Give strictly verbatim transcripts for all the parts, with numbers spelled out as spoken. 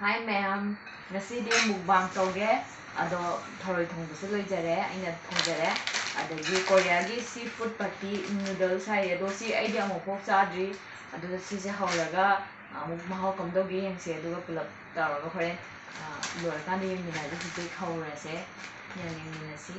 Hi ꯃꯌꯥꯝ, ꯉꯁꯤꯗꯤ mukbang ꯇꯧꯒꯦ꯫ ꯑꯗꯣ ꯊꯔꯣꯏ ꯊꯣꯡꯕꯁꯨ ꯂꯣꯏꯖꯔꯦ, ꯑꯩꯅ ꯊꯣꯡꯖꯔꯦ꯫ ꯑꯗꯒꯤ ꯀꯣꯔꯤꯌꯥꯒꯤ sea food patty noodles ꯍꯥꯏꯌꯦ, ꯑꯗꯣ ꯁꯤ ꯑꯩꯗꯤ ꯑꯃꯨꯛꯐꯥꯎ ꯆꯥꯗ꯭ꯔꯤ꯫ ꯑꯗꯨꯗ ꯁꯤꯁꯦ ꯍꯧꯔꯒ ꯑꯃꯨꯛ ꯃꯍꯥꯎ ꯀꯝꯗꯧꯒꯦ ꯌꯦꯡꯁꯦ, ꯑꯗꯨꯒ ꯄꯨꯂꯞ ꯇꯧꯔꯒ ꯍꯣꯔꯦꯟ, ꯑ, ꯂꯣꯏꯔꯀꯥꯟꯗ ꯌꯦꯡꯃꯤꯟꯅꯔꯁꯤ꯫ ꯍꯧꯖꯤꯛ ꯍꯧꯔꯁꯦ, ꯌꯦꯡ-, ꯌꯦꯡꯃꯤꯟꯅꯁꯤ꯫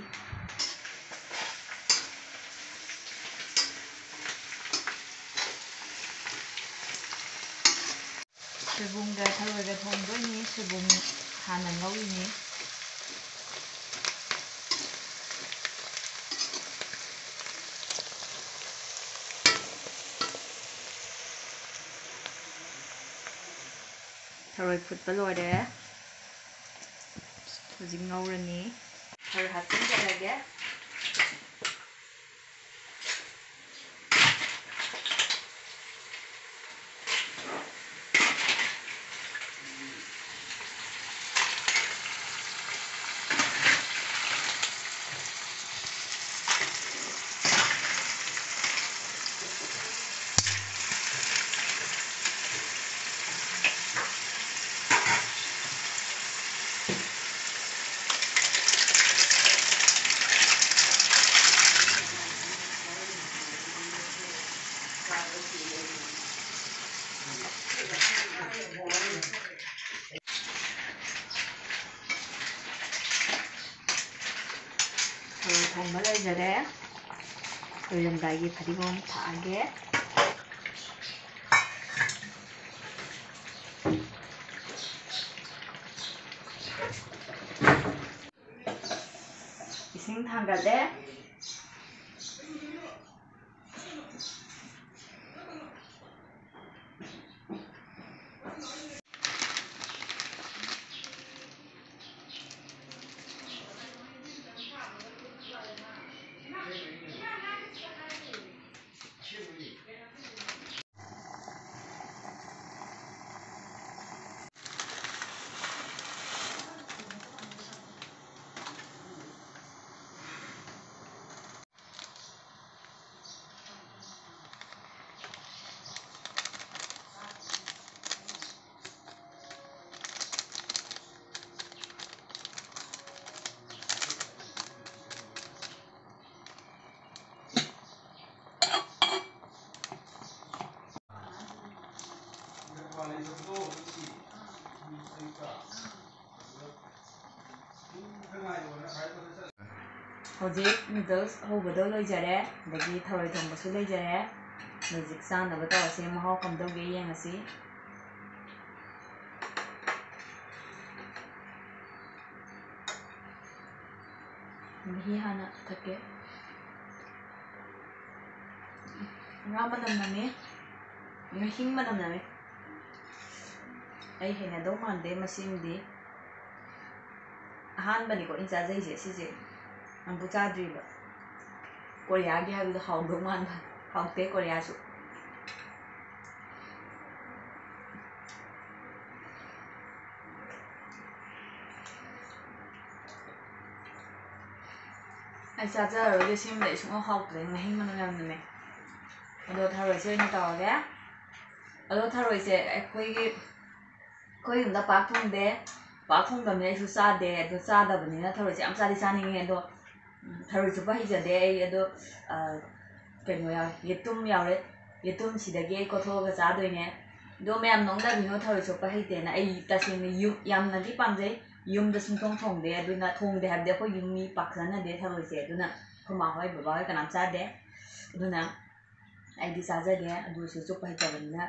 ꯁꯣꯏꯕꯨꯝꯒ ꯊꯔꯣꯏꯒ ꯊꯣꯡꯗꯣꯏꯅꯤ꯫ ꯁꯣꯏꯕꯨꯝ ꯍꯥꯟꯅ ꯉꯧꯔꯤꯅꯤ꯫ ꯊꯔꯣꯏ ꯐꯨꯠꯄ ꯂꯣꯏꯔꯦ꯫ ꯍꯧꯖꯤꯛ ꯉꯧꯔꯅꯤ꯫ ꯊꯔꯣꯏ ꯍꯥꯞꯆꯤꯟꯖꯔꯒꯦ꯫ ꯊꯔꯣꯏ ꯊꯣꯡꯕ ꯂꯣꯏꯖꯔꯦ꯫ ꯂꯣꯏꯔꯝꯗꯥꯏꯒꯤ ꯐꯗꯤꯒꯣꯝ ꯊꯥꯛꯑꯒꯦ꯫ ꯏꯁꯤꯡ ꯊꯥꯡꯒꯠꯂꯦ꯫ ꯍꯧꯖꯤꯛ noodles ꯍꯧꯕꯗꯣ ꯂꯣꯏꯖꯔꯦ, ꯑꯗꯒꯤ ꯊꯔꯣꯏ ꯊꯣꯡꯕꯁꯨ ꯂꯩꯖꯔꯦ꯫ ꯍꯧꯖꯤꯛ ꯆꯥꯅꯕ ꯇꯧꯔꯁꯦ, ꯃꯍꯥꯎ ꯀꯝꯗꯧꯒꯦ ꯌꯦꯡꯉꯁꯤ꯫ ꯃꯍꯤ ꯍꯥꯟꯅ ꯊꯛꯀꯦ꯫ ꯉꯥ ꯃꯅꯝ ꯅꯝꯃꯤ, ꯉꯥꯍꯤꯡ ꯃꯅꯝ ꯅꯝꯃꯤ꯫ ꯑꯩ ꯍꯩꯅꯗꯧ ꯃꯥꯟꯗꯦ ꯃꯁꯤꯃꯗꯤ꯫ ꯑꯍꯥꯟꯕꯅꯤꯀꯣ ꯑꯩꯅ ꯆꯥꯖꯩꯁꯦ ꯁꯤꯁꯦ꯫ ꯑꯃꯨꯛꯐꯥꯎ ꯆꯥꯗ꯭ꯔꯤꯕ꯫ ꯀꯣꯔꯤꯌꯥꯒꯤ ꯍꯥꯏꯕꯗꯣ ꯍꯥꯎꯗꯧ ꯃꯥꯟꯕ꯫ ꯍꯥꯎꯇꯦ ꯀꯣꯔꯤꯌꯥꯁꯨ꯫ ꯑꯩ ꯆꯥꯖꯔꯔꯣꯏꯒꯦ, ꯁꯤꯃꯗꯤ ꯑꯩ ꯁꯨꯡꯍꯥꯎ ꯍꯥꯎꯇ꯭ꯔꯦ, ꯉꯥꯍꯤꯡ ꯃꯅꯝ ꯌꯥꯝ ꯅꯝꯃꯦ꯫ ꯑꯗꯣ ꯊꯔꯣꯏꯁꯦ ꯑꯣꯏꯅ ꯇꯧꯔꯒꯦ꯫ ꯑꯗꯣ ꯊꯔꯣꯏꯁꯦ ꯑꯩꯈꯣꯏꯒꯤ, ꯑꯩꯈꯣꯏ ꯌꯨꯝꯗ ꯄꯥꯛ ꯊꯣꯡꯗꯦ, ꯄꯥꯛ ꯊꯣꯡꯗꯕꯅꯤꯅ ꯑꯩꯁꯨ ꯆꯥꯗꯦ꯫ ꯑꯗꯣ ꯆꯥꯗꯕꯅꯤꯅ ꯊꯔꯣꯏꯁꯦ ꯌꯥꯝ ꯆꯥꯗꯤ ꯆꯥꯅꯤꯡꯉꯦ꯫ ꯑꯗꯣ, ꯎꯝ, ꯊꯔꯣꯏ ꯆꯨꯞꯄ ꯍꯩꯖꯗꯦ ꯑꯩ꯫ ꯑꯗꯣ, ꯑ, ꯀꯩꯅꯣ ꯌꯥꯎꯔꯦ, ꯌꯦꯇꯨꯝ ꯌꯥꯎꯔꯦ꯫ ꯌꯦꯇꯨꯝꯁꯤꯗꯒꯤ ꯑꯩ ꯀꯣꯠꯊꯣꯛꯑꯒ ꯆꯥꯗꯣꯏꯅꯦ꯫ ꯑꯗꯣ ꯃꯌꯥꯝ ꯅꯣꯛꯅꯕꯤꯅꯣ ꯊꯔꯣꯏ ꯆꯨꯞꯄ ꯍꯩꯇꯦꯅ꯫ ꯑꯩ ꯇꯁꯦꯡꯅ ꯌꯨꯝ, ꯌꯥꯝꯅꯗꯤ ꯄꯥꯝꯖꯩ꯫ ꯌꯨꯝꯗ ꯁꯨꯡꯊꯣꯡ ꯊꯣꯡꯗꯦ꯫ ꯑꯗꯨꯅ ꯊꯣꯡꯗꯦ ꯍꯥꯏꯕꯗꯤ ꯑꯩꯈꯣꯏ ꯌꯨꯝ ꯃꯤ ꯄꯥꯛ ꯆꯥꯅꯗꯦ ꯊꯔꯣꯏꯁꯦ꯫ ꯑꯗꯨꯅ ꯑꯩꯈꯣꯏ ꯃꯥ ꯍꯣꯏ, ꯕꯕꯥ ꯍꯣꯏ ꯀꯅꯥꯝ ꯆꯥꯗꯦ꯫ ꯑꯗꯨꯅ ꯑꯩꯗꯤ ꯆꯥꯖꯒꯦ꯫ ꯑꯗꯨꯁꯨ ꯆꯨꯞꯄ ꯍꯩꯇꯕꯅꯤꯅ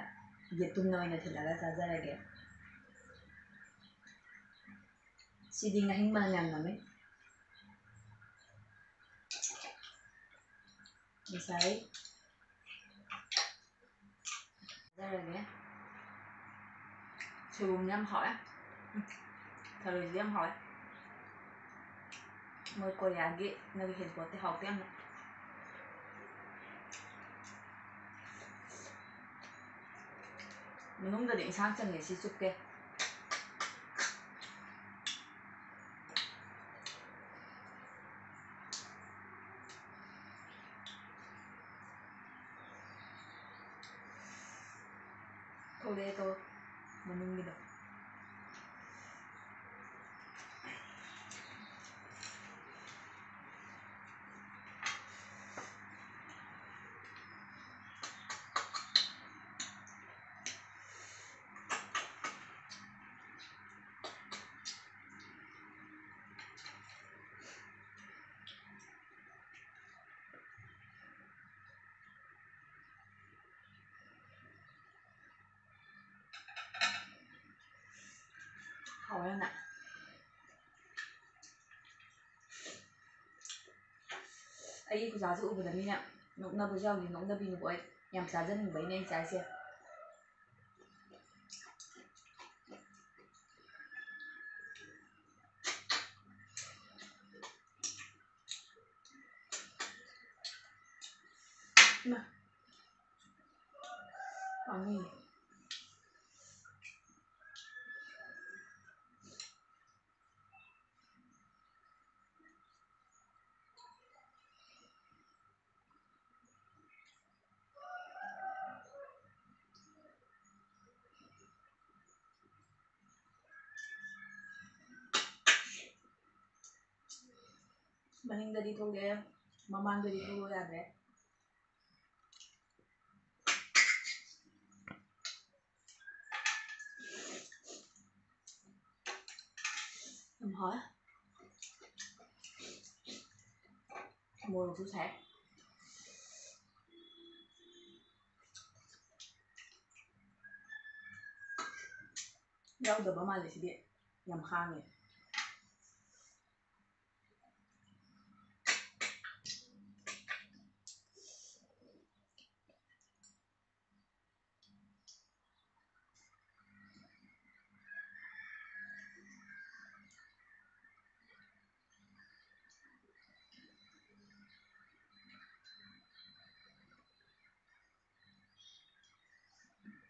ꯌꯦꯇꯨꯝꯅ ꯑꯣꯏꯅ ꯊꯤꯜꯂꯒ ꯆꯥꯖꯔꯒꯦ꯫ ꯁꯤꯗꯤ ꯉꯥꯍꯤꯡ ꯃꯅꯝ ꯌꯥꯝ ꯅꯝꯃꯤ꯫ ꯉꯁꯥꯏ ꯆꯥꯖꯔꯒꯦ꯫ ꯁꯣꯏꯕꯨꯝ ꯌꯥꯝ ꯍꯥꯎꯋꯦ꯫ ꯎꯝ, ꯊꯔꯣꯏꯁꯨ ꯌꯥꯝ ꯍꯥꯎꯋꯦ꯫ ꯃꯣꯏ ꯀꯣꯔꯤꯌꯥꯒꯤ ꯅꯒ ꯍꯦꯟꯄꯣꯠꯇꯦ, ꯍꯥꯎꯇꯦ ꯌꯥꯝꯅ꯫ ꯃꯅꯨꯡꯗꯗꯤ ꯏꯟꯁꯥꯡ ꯆꯪꯉꯦ, ꯁꯤ ꯆꯨꯞꯀꯦ꯫ ꯊꯣꯛꯂꯛꯑꯦ ꯇꯣ, ꯃꯅꯨꯡꯒꯤꯗꯣ꯫ ꯍꯥꯎꯋꯦ ꯌꯥꯝꯅ꯫ ꯑꯩꯒꯤ ꯈꯨꯖꯥꯁꯦ ꯎꯕꯗ ꯃꯤꯅ ꯅꯣꯛꯅꯕꯁꯨ ꯌꯥꯎꯅꯤ, ꯅꯣꯛꯅꯕꯤꯅꯨꯀꯣ꯫ ꯑꯩ ꯌꯥꯝ ꯆꯥꯖꯅꯤꯡꯕꯩꯅꯦ ꯑꯩ ꯆꯥꯏꯁꯦ꯫ ꯏꯃꯥ꯫ ꯄꯥꯝꯃꯨꯏꯌꯦ꯫ ꯃꯅꯤꯡꯗꯗꯤ ꯊꯣꯛꯂꯛꯑꯦ, ꯃꯃꯥꯡꯗꯗꯤ ꯊꯣꯛꯂꯛꯑꯣ ꯌꯥꯗ꯭ꯔꯦ꯫ ꯌꯥꯝ ꯍꯥꯎꯋꯦ꯫ ꯃꯣꯔꯣꯛꯁꯨ ꯁꯥꯏ꯫ ꯌꯥꯎꯗꯕ ꯃꯥꯜꯂꯦ ꯁꯤꯗꯤ꯫ ꯌꯥꯝ ꯍꯥꯡꯉꯦ꯫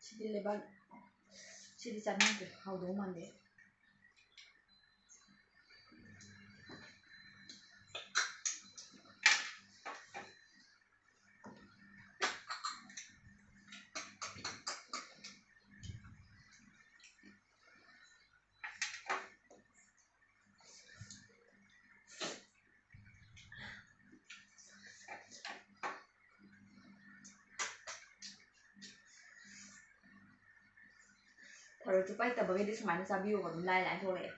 ꯁꯤꯗꯤ ꯂꯩꯕꯥꯛ, ꯁꯤꯗꯤ ꯆꯥꯅꯤꯡꯗ꯭ꯔꯦ, ꯍꯥꯎꯗꯧ ꯃꯥꯟꯗꯦ꯫ ꯊꯔꯣꯏ ꯆꯨꯞꯄ ꯍꯩꯇꯕꯈꯩꯗꯤ ꯁꯨꯃꯥꯏꯅ ꯆꯥꯕꯤꯌꯣꯕ, ꯑꯗꯨꯝ ꯂꯥꯏ ꯂꯥꯏꯅ ꯊꯣꯛꯂꯛꯑꯦ꯫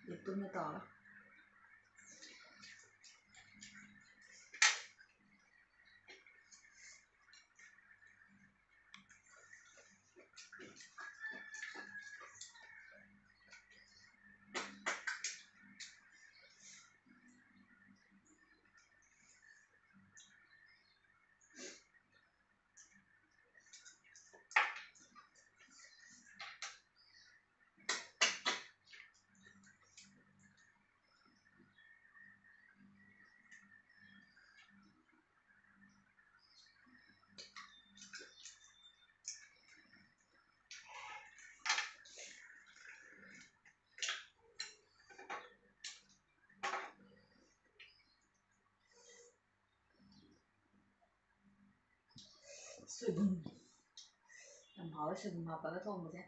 ꯌꯦꯇꯨꯝꯅ ꯇꯧꯔꯒ꯫ ꯁꯣꯏꯕꯨꯝ꯫ ꯌꯥꯝ ꯍꯥꯎꯋꯦ ꯁꯣꯏꯕꯨꯝ ꯍꯥꯞꯄꯒ ꯊꯣꯡꯕꯁꯦ꯫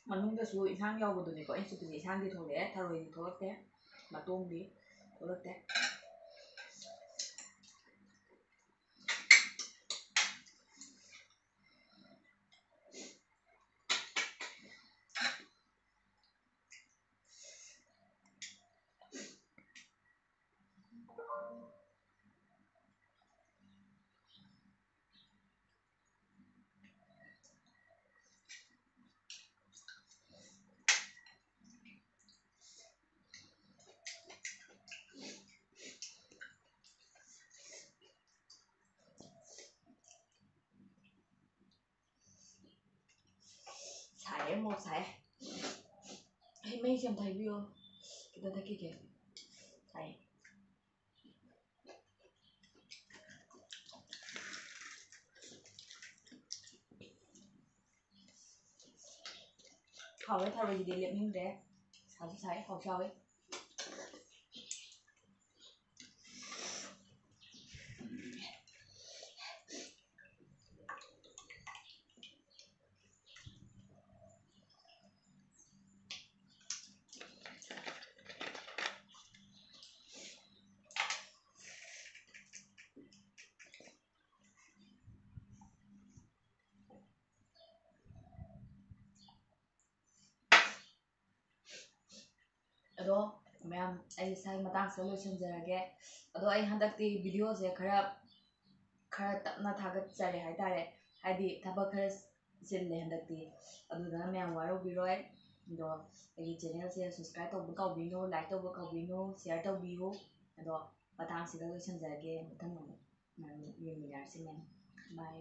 ꯃꯅꯨꯡꯗꯁꯨ ꯏꯟꯁꯥꯡ ꯌꯥꯎꯕꯗꯨꯅꯤꯀꯣ ꯑꯩꯅ ꯆꯨꯞꯄꯤꯁꯦ꯫ ꯏꯟꯁꯥꯡꯗꯤ ꯊꯣꯛꯂꯛꯑꯦ, ꯊꯔꯣꯏꯗꯤ ꯊꯣꯛꯂꯛꯇꯦ, ꯃꯇꯣꯡꯗꯤ ꯊꯣꯛꯂꯛꯇꯦ꯫ ꯁꯥꯏꯌꯦ, ꯃꯣꯔꯣꯛ ꯁꯥꯏꯌꯦ꯫ ꯑꯩ ꯃꯩꯁꯦ ꯑꯝꯇ ꯍꯥꯏꯕꯤꯌꯣ꯫ ꯈꯤꯇ ꯊꯛꯈꯤꯒꯦ꯫ ꯁꯥꯏꯌꯦ꯫ ꯍꯥꯎꯋꯦ, ꯊꯔꯣꯏꯁꯤꯗꯤ ꯂꯦꯞꯅꯤꯡꯗ꯭ꯔꯦ꯫ ꯁꯥꯁꯨ ꯁꯥꯏ, ꯍꯥꯎꯁꯨ ꯍꯥꯎꯋꯦ꯫ ꯑꯩ ꯏꯁꯥꯒꯤ ꯃꯇꯥꯡꯁꯤꯗ ꯂꯣꯏꯁꯤꯟꯖꯔꯒꯦ꯫ ꯑꯗꯣ ꯑꯩ ꯍꯟꯗꯛꯇꯤ ꯚꯤꯗꯤꯑꯣꯁꯦ ꯈꯔ ꯈꯔ ꯇꯞꯅ ꯊꯥꯒꯠꯆꯔꯦ ꯍꯥꯏꯇꯥꯔꯦ, ꯍꯥꯏꯗꯤ ꯊꯕꯛ ꯈꯔ ꯆꯤꯜꯂꯦ ꯍꯟꯗꯛꯇꯤ꯫ ꯑꯗꯨꯗꯨꯅ ꯃꯌꯥꯝ ꯋꯥꯔꯧꯕꯤꯔꯣꯏ꯫ ꯑꯗꯣ ꯑꯩꯒꯤ ꯆꯦꯅꯦꯜꯁꯦ ꯁꯕꯁꯀ꯭ꯔꯥꯏꯕ ꯇꯧꯕ ꯀꯥꯎꯕꯤꯅꯨ, ꯂꯥꯏꯛ ꯇꯧꯕ ꯀꯥꯎꯕꯤꯅꯨ, ꯁꯤꯌꯔ ꯇꯧꯕꯤꯌꯨ꯫ ꯑꯗꯣ ꯃꯇꯥꯡꯁꯤꯗ ꯂꯣꯏꯁꯤꯟꯖꯔꯒꯦ꯫ ꯃꯊꯪ ꯑꯃꯨꯛ ꯃꯌꯥꯝ ꯌꯦꯡꯃꯤꯟꯅꯔꯁꯤ ꯃꯌꯥꯝ꯫ ꯕꯥꯏ꯫